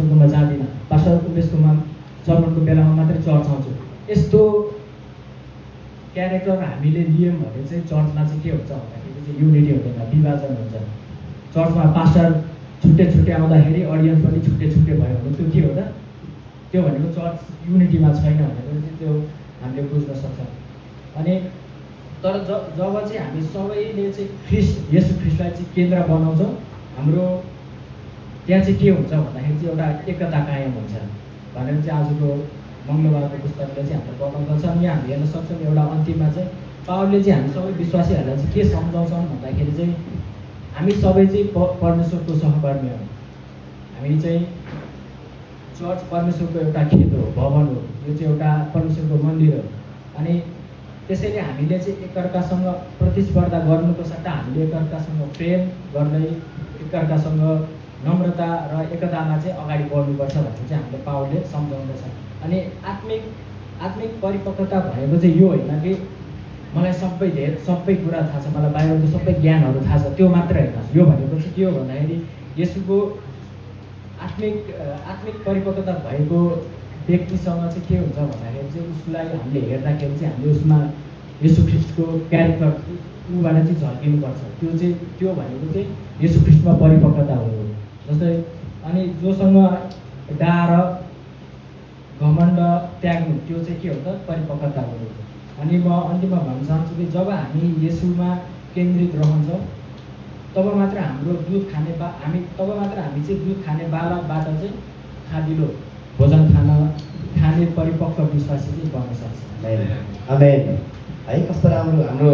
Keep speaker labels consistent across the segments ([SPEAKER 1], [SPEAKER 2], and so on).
[SPEAKER 1] पास्टरकोमा जाँदिनँ, पास्टर उमेशकोमा चर्मनको बेलामा मात्रै चर्च आउँछु। यस्तो क्यारेक्टर हामीले लियौँ भने चाहिँ चर्चमा चाहिँ के हुन्छ भन्दाखेरि चाहिँ युनिटी हुँदैन, विभाजन हुन्छ। चर्चमा पास्टर छुट्टै छुट्टै आउँदाखेरि अडियन्स पनि छुट्टै छुट्टै भयो भने त्यो के हो त? त्यो भनेको चर्च युनिटीमा छैन भनेको चाहिँ त्यो हामीले बुझ्न सक्छौँ। अनि तर जब चाहिँ हामी सबैले चाहिँ येशू ख्रिस्टलाई चाहिँ केन्द्र बनाउँछौँ, हाम्रो त्यहाँ चाहिँ के हुन्छ भन्दाखेरि चाहिँ एउटा एकता कायम हुन्छ भनेर चाहिँ आजको मङ्गलबारको पुस्तकले चाहिँ हामीलाई बताउँदछ। अनि हामी हेर्न सक्छौँ एउटा अन्तिममा चाहिँ पावलले चाहिँ हामी सबै विश्वासीहरूलाई चाहिँ के सम्झाउँछौँ भन्दाखेरि चाहिँ हामी सबै चाहिँ परमेश्वरको सहकर्मी हौँ। हामी चाहिँ चर्च परमेश्वरको एउटा खेत हो, भवन हो, यो चाहिँ एउटा परमेश्वरको मन्दिर हो। अनि त्यसैले हामीले चाहिँ एकअर्कासँग प्रतिस्पर्धा गर्नुको सट्टा हामीले एकअर्कासँग प्रेम गर्दै एकअर्कासँग नम्रता र एकतामा चाहिँ अगाडि बढ्नुपर्छ भन्ने चाहिँ हामीले पावलले सम्झाउँदछ। अनि आत्मिक परिपक्वता भनेको चाहिँ यो होइन कि मलाई सबै कुरा थाहा छ, मलाई बाइबलको सबै ज्ञानहरू थाहा छ, त्यो मात्रै होइन। यो भनेको चाहिँ के हो भन्दाखेरि येशूको आत्मिक परिपक्वता भएको व्यक्तिसँग चाहिँ के हुन्छ भन्दाखेरि चाहिँ उसलाई हामीले हेर्दाखेरि चाहिँ हामीले उसमा येशू ख्रिस्टको क्यारेक्टर ऊबाट चाहिँ झल्किनुपर्छ। त्यो भनेको चाहिँ येशू ख्रिस्टमा परिपक्वता हो। जस्तै अनि जोसँग डार घमण्ड त्याग्नु, त्यो चाहिँ के हो त? परिपक्वता हो। अनि म अन्तिममा भन्न चाहन्छु कि जब हामी येशूमा केन्द्रित रहन्छौँ तब मात्र हाम्रो हामी चाहिँ दुध खाने बालकबाट चाहिँ खादिलो भोजन खाने परिपक्व विश्वासी चाहिँ बन्न सक्छ।
[SPEAKER 2] आमेन। है कस्तो राम्रो हाम्रो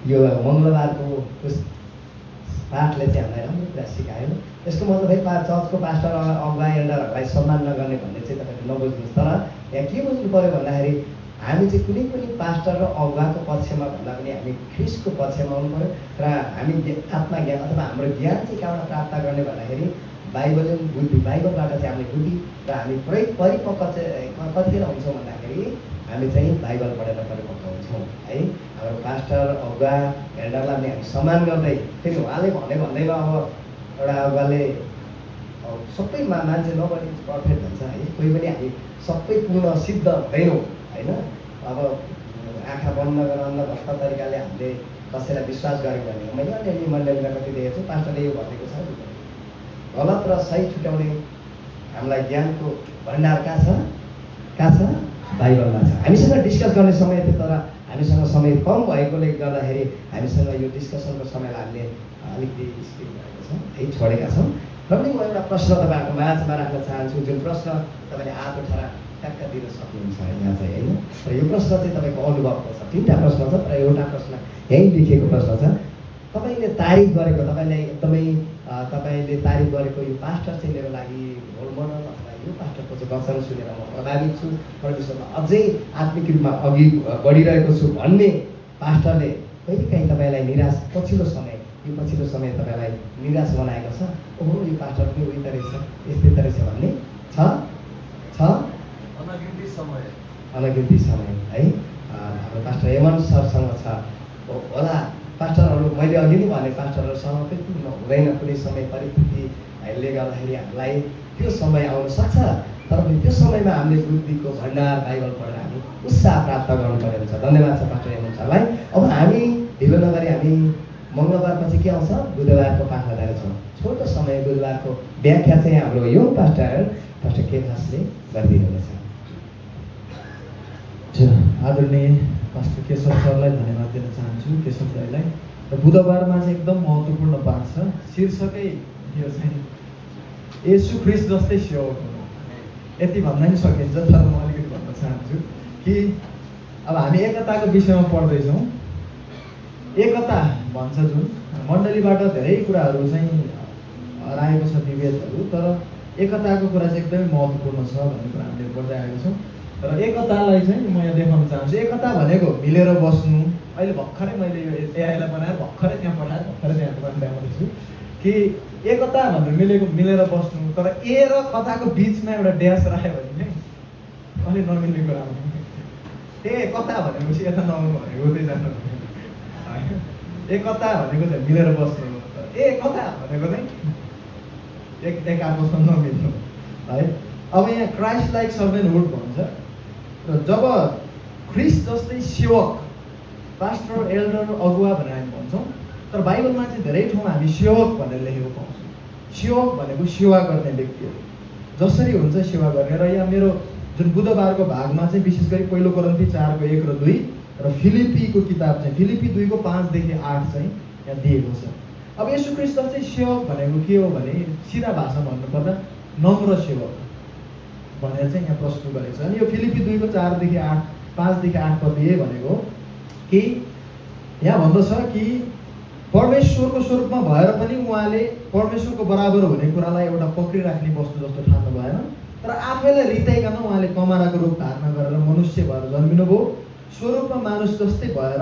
[SPEAKER 2] यो मङ्गलबारको पाठले चाहिँ हामीलाई राम्रो कुरा सिकायो। यसको मतलब है चर्चको पास्टर अगुवा एल्डरहरूलाई सम्मान नगर्ने भन्ने चाहिँ तपाईँले नबुझ्नुहोस्। तर यहाँ के बुझ्नु पऱ्यो भन्दाखेरि हामी चाहिँ कुनै पनि पास्टर र अगुवाको पक्षमा भन्दा पनि हामी ख्रिस्टको पक्षमा आउनु पऱ्यो। र हामी आत्मा ज्ञान अथवा हाम्रो ज्ञान चाहिँ कहाँबाट प्राप्त गर्ने भन्दाखेरि बाइबलबाट चाहिँ हामीले बुद्धि र हामी परिपक्व चाहिँ कतिखेर हुन्छौँ भन्दाखेरि हामी चाहिँ बाइबल पढेर परिपक्व हुन्छौँ है। हाम्रो पास्टर अगुवा एल्डरलाई पनि हामी सम्मान गर्दै फेरि उहाँले भन्दैमा अब एउटा अगुवाले सबै मान्छे नबनी पर्फेक्ट हुन्छ है। कोही पनि हामी सबै पूर्ण सिद्ध हुँदैनौँ होइन। अब आँखा बन्द गरेर भक्त तरिकाले हामीले कसैलाई विश्वास गरेको भने मैले अन्य मण्डलीमा कति देखेको छु, पास्टरले यो भनेको छ, गलत र सही छुट्याउने हामीलाई ज्ञानको भण्डार कहाँ छ? बाइबलमा छ। हामीसँग डिस्कस गर्ने समय थियो तर हामीसँग समय कम भएकोले गर्दाखेरि हामीसँग यो डिस्कसनको समयलाई हामीले अलिकति स्किप भएको छ है, छोडेका छौँ। र पनि म एउटा प्रश्न तपाईँहरूको माझमा राख्न चाहन्छु, जुन प्रश्न तपाईँले हात उठाएर ट्याक्क दिन सक्नुहुन्छ यहाँ चाहिँ होइन। र यो प्रश्न चाहिँ तपाईँको अनुभवको छ। 3टा प्रश्न छ र एउटा प्रश्न यहीँ लेखिएको प्रश्न छ। तपाईँले तारिफ गरेको तपाईँले तारिफ गरेको यो पास्टर चाहिँ मेरो लागि रोल मोडल अथवा यो पास्टरको चाहिँ वचन सुनेर म प्रभावित छु, परमेश्वरमा अझै आत्मिक रूपमा अघि बढिरहेको छु भन्ने पास्टरले कहिलेकाहीँ तपाईँलाई निराश पछिल्लो समय तपाईँलाई निराश बनाएको छ? ओहो यो पास्टर पनि उही त रहेछ, यस्तै त रहेछ भन्ने छ? अनगिन्ती समय है। हाम्रो पास्टर हेमन सरसँग छ होला। पास्टरहरू मैले अघि नै भने पास्टरहरूसँग पनि हुँदैन, कुनै समय परिस्थितिले गर्दाखेरि हामीलाई त्यो समय आउन सक्छ। तर पनि त्यो समयमा हामीले बुद्धिको भण्डार बाइबल पढेर हामी उत्साह प्राप्त गर्नुपर्ने हुन्छ। धन्यवाद छ पास्टर हेमन सरलाई। अब हामी ढिलो नगरी हामी मङ्गलबारपछि के आउँछ? बुधबारको पाठमा जानेछौँ। छोटो समय बुधबारको व्याख्या चाहिँ हाम्रो यो पास्टर केदासले गरिदिनुहुनेछ।
[SPEAKER 3] आदरणीय पास्टर केशव सरलाई धन्यवाद दिन चाहन्छु, केशव दाईलाई। र बुधबारमा चाहिँ एकदम महत्त्वपूर्ण पाठ छ। शीर्षकै यो चाहिँ येशू ख्रिस्ट जस्तै सेवक हुनु, यति भन्दा पनि सकिन्छ। तर म अलिकति भन्न चाहन्छु कि अब हामी एकताको विषयमा पढ्दैछौँ। एकता भन्छ जुन मण्डलीबाट धेरै कुराहरू चाहिँ हराएको छ, विभेदहरू, तर एकताको कुरा चाहिँ एकदमै महत्त्वपूर्ण छ भन्ने कुरा हामीले पढ्दै आएको छौँ। र एकतालाई चाहिँ म यहाँ देखाउन चाहन्छु। एकता भनेको मिलेर बस्नु। अहिले भर्खरै मैले यो एआईलाई बनाएर भर्खरै त्यहाँ पठाएर भर्खरै त्यहाँ देखाउँदैछु कि एकता भनेर मिलेर बस्नु। तर ए र कथाको बिचमा एउटा ड्यास राख्यो भने नै अलिक नमिल्ने कुरा हो। ए कथा भनेपछि यता नआउनु भनेको उतै जानु होइन। एकता भनेको चाहिँ मिलेर बस्नु, ए कथा भनेको चाहिँ एक आपसमा नमिल्नु है। अब यहाँ क्राइस्ट लाइक सर्भेन्टहुड भन्छ र जब ख्रिस्ट जस्तै सेवक, पास्टर, एल्डर, अगुवा भनेर हामी भन्छौँ, तर बाइबलमा चाहिँ धेरै ठाउँमा हामी सेवक भनेर लेखेको पाउँछौँ। सेवक भनेको सेवा गर्ने व्यक्ति हो, जसरी हुन्छ सेवा गर्ने। र यहाँ मेरो जुन बुधबारको भागमा चाहिँ विशेष गरी 1 कोरिन्थी 4:1 र 2 र फिलिपीको किताब चाहिँ फिलिपी 2:5-8 चाहिँ यहाँ दिएको छ। अब येशू ख्रिस्ट चाहिँ सेवक भनेको के हो भने सिधा भाषा भन्नुपर्दा नम्र सेवक भनेर चाहिँ यहाँ प्रस्तुत गरेको छ। अनि यो फिलिपी 2:4-8 5-8 पद ए भनेको कि यहाँ भन्दछ कि परमेश्वरको स्वरूपमा भएर पनि उहाँले परमेश्वरको बराबर हुने कुरालाई एउटा पक्रिराख्ने वस्तु जस्तो ठान्नु भएन, तर आफैलाई रित्याइकन उहाँले कमाराको रूप धारण गरेर मनुष्य भएर जन्मिनुभयो। स्वरूपमा मानुष जस्तै भएर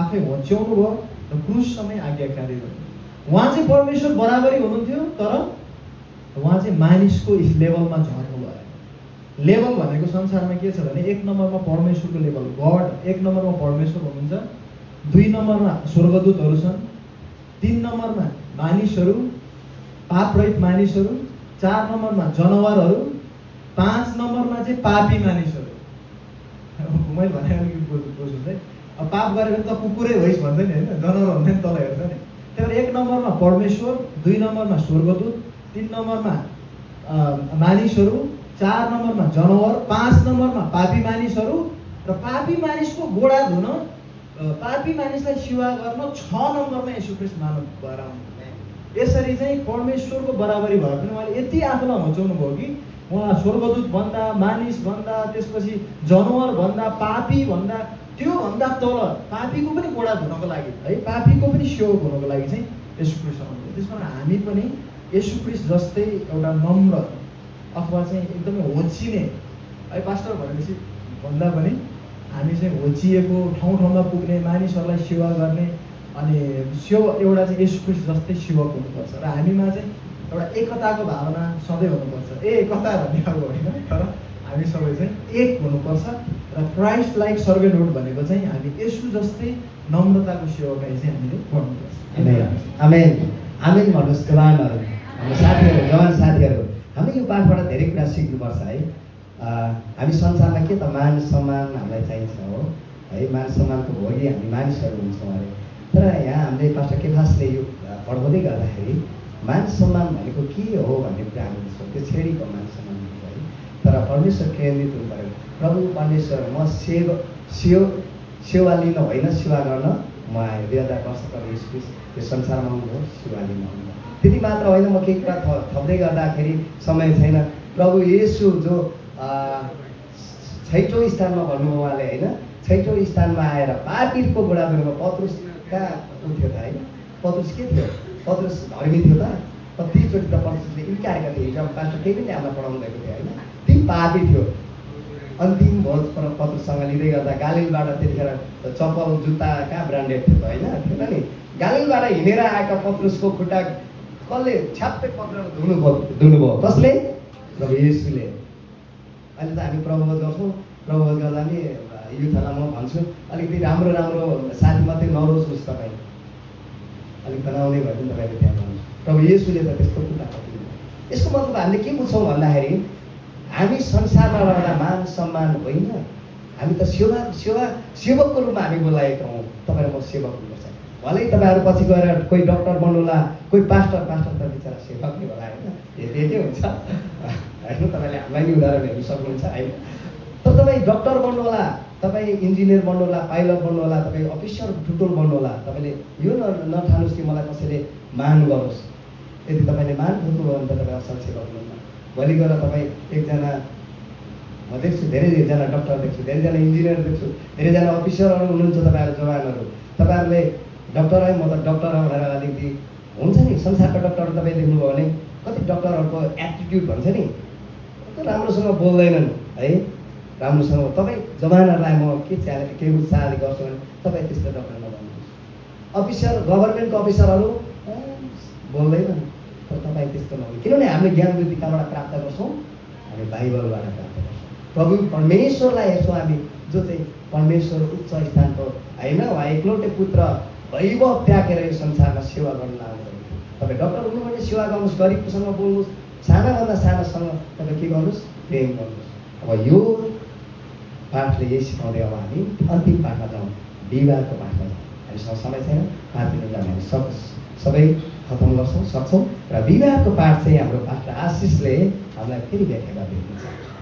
[SPEAKER 3] आफै होच्याउनु भयो र क्रुस समय आज्ञाकारी भयो। उहाँ चाहिँ परमेश्वर बराबरी हुनुहुन्थ्यो, तर उहाँ चाहिँ मानिसको लेभलमा झर्नु भयो। लेभल भनेको संसारमा के छ भने 1 नम्बरमा परमेश्वरको लेभल गड, 1 नम्बरमा परमेश्वर हुनुहुन्छ, 2 नम्बरमा स्वर्गदूतहरू छन्, 3 नम्बरमा मानिसहरू, पापरहित मानिसहरू, 4 नम्बरमा जनावरहरू, 5 नम्बरमा चाहिँ पापी मानिसहरू। मैले भने बुझ्नु चाहिँ अब पाप गरेको त कुकुरै होइस् भन्दैन होइन, जनावर भन्दा नि तल हेर्छ नि। त्यही भएर 1 नम्बरमा परमेश्वर, 2 नम्बरमा स्वर्गदूत, 3 नम्बरमा मानिसहरू, 4 नम्बरमा जनावर, 5 नम्बरमा पापी मानिसहरू र पापी मानिसको गोडा धुन, पापी मानिसलाई सेवा गर्न 6 नम्बरमा येशू ख्रिस्ट मानव भएर आउनु। यसरी चाहिँ परमेश्वरको बराबरी भए पनि उहाँले यति आफूलाई होच्याउनु भयो कि उहाँ स्वर्गदूत भन्दा, मानिस भन्दा, त्यसपछि जनावर भन्दा, पापी भन्दा, त्योभन्दा तल पापीको पनि गोडा धुनको लागि है, पापीको पनि सेवक हुनको लागि चाहिँ येशू ख्रिस्ट आउनुभयो। त्यसमा हामी पनि येशू ख्रिस्ट जस्तै एउटा नम्र अथवा चाहिँ एकदमै होचिने है, पास्टर भनेपछि भन्दा पनि हामी चाहिँ होचिएको, ठाउँ ठाउँमा पुग्ने, मानिसहरूलाई सेवा गर्ने अनि एउटा चाहिँ येशू ख्रिस्ट जस्तै सेवक हुनुपर्छ। र हामीमा चाहिँ एउटा एकताको भावना सधैँ हुनुपर्छ। एकता भन्ने अब होइन, तर हामी सबै चाहिँ एक हुनुपर्छ। र क्राइस्ट लाइक सर्भेन्टहुड भनेको चाहिँ हामी येशू जस्तै नम्रताको सेवाकाई चाहिँ हामीले गर्नुपर्छ।
[SPEAKER 2] आमेन आमेन भन्नुहोस् जवानहरू, हाम्रो साथीहरू, जवान साथीहरू, हामी यो पाठबाट धेरै कुरा सिक्नुपर्छ है। हामी संसारमा के त मान सम्मान हामीलाई चाहिन्छ हो है, मान सम्मानको भोगी हामी मानिसहरू हुन्छौँ अरे। तर यहाँ हामीले पास्टर केफासले यो पढाउँदै गर्दाखेरि मान सम्मान भनेको के हो भन्ने कुरा हामी बुझ्छौँ। त्यो छेडीको मान सम्मान है, तर परमेश्वर केन्द्रित हुनु पऱ्यो। प्रभु परमेश्वर म सेवा लिन होइन सेवा गर्न म आएँ। 2000 वर्ष तल येशू ख्रिस्ट यो संसारमा आउनुभयो, सेवा लिन आउनुभयो। त्यति मात्र होइन, म केही कुरा थप्दै गर्दाखेरि समय छैन। प्रभु येशू जो 6औँ स्थानमा भन्नुभयो उहाँले होइन, 6औँ स्थानमा आएर पापीको गोडा धुनुभयो। पत्रुस कहाँ उठ्यो त होइन, पत्रुस के थियो, पत्रुस धर्मी थियो त, कतिचोटि त पत्रुसले इन्कार थियो। जब पास्टर केही पनि हामीलाई पढाउनु भएको थियो होइन, ती पापी थियो। अन्तिम भोज पत्रुससँग लिँदै गर्दा गालिलबाट त्यतिखेर चप्पल जुत्ता कहाँ ब्रान्डेड थियो त होइन, थिएन नि। गालिलबाट हिँडेर आएका पत्रुसको खुट्टा कसले छ्याप्पै पक्रेर धुनुभयो? कसले? प्रभु येशूले। अहिले त हामी प्रभुभोज गर्छौँ, प्रभुभोज गर्दा पनि युथहरूलाई म भन्छु अलिकति राम्रो राम्रो साथी मात्रै नरोज्नुहोस्, तपाईँ अलिक बनाउने भयो भने तपाईँले त्यहाँ गर्नुहोस्। प्रभु येशूले त त्यस्तो कुरा पक्रिनु। यसको मतलब हामीले के बुझ्छौँ भन्दाखेरि हामी संसारमा रहँदा मान सम्मान होइन, हामी त सेवकको रूपमा हामी बोलाएका हौँ। तपाईँ म सेवक हुनुपर्छ। भलै तपाईँहरू पछि गएर कोही डक्टर बन्नुहोला, कोही पास्टर त बिचरा सेवक नै होला होइन, यति हुन्छ होइन। तपाईँले हामीलाई नि उदाहरण हेर्नु सक्नुहुन्छ होइन। तर तपाईँ डक्टर बन्नुहोला, तपाईँ इन्जिनियर बन्नुहोला, पाइलट बन्नुहोला, तपाईँ अफिसर ठुल्ठुलो बन्नुहोला, तपाईँले यो नठानुहोस् कि मलाई कसैले मान गरोस्। यदि तपाईँले मान खोज्नुभयो भने त तपाईँ असल सेवक हुनुहुन्न। भोलि गएर तपाईँ एकजना, म देख्छु धेरैजना डक्टर देख्छु, धेरैजना इन्जिनियर देख्छु, धेरैजना अफिसरहरू हुनुहुन्छ तपाईँहरू जवानहरू। तपाईँहरूले डक्टर है, म त डक्टर हो भनेर अलिकति हुन्छ नि, संसारको डक्टरहरू तपाईँ देख्नुभयो भने कति डक्टरहरूको एटिट्युड भन्छ नि, राम्रोसँग बोल्दैनन् है, राम्रोसँग। तपाईँ जवानहरूलाई म के उत्साह गर्छु भने तपाईँ त्यस्तो डक्टर नबन्नुहोस्। अफिसर, गभर्मेन्टको अफिसरहरू बोल्दैनन्, तर तपाईँ त्यस्तो नहुनु। किनभने हामीले ज्ञान बुद्धि कहाँबाट प्राप्त गर्छौँ? हामी बाइबलबाट प्राप्त गर्छौँ। प्रभु परमेश्वरलाई हेर्छौँ हामी, जो चाहिँ परमेश्वर उच्च स्थानको होइन, उहाँ एक्लौटे पुत्र वैभव त्यागेर यो संसारमा सेवा गर्न लाग्नु। तपाईँ डक्टर हुनु भने सेवा गर्नुहोस्, गरिबसँग बोल्नुहोस्, सानाभन्दा सानोसँग तपाईँ के गर्नुहोस्, प्रेम गर्नुहोस्। अब यो पाठले यही सिकाउँदै अब हामी अन्तिम पाठमा जाउँ, विवाहको पाठमा जाउँ। हामीसँग समय छैन, 5 मिनटमा हामी सबै खतम गर्छौँ सक्छौँ र विवाहको पाठ चाहिँ हाम्रो पास्टर आशिषले हामीलाई फेरि व्याख्या गरिदिनुहुन्छ।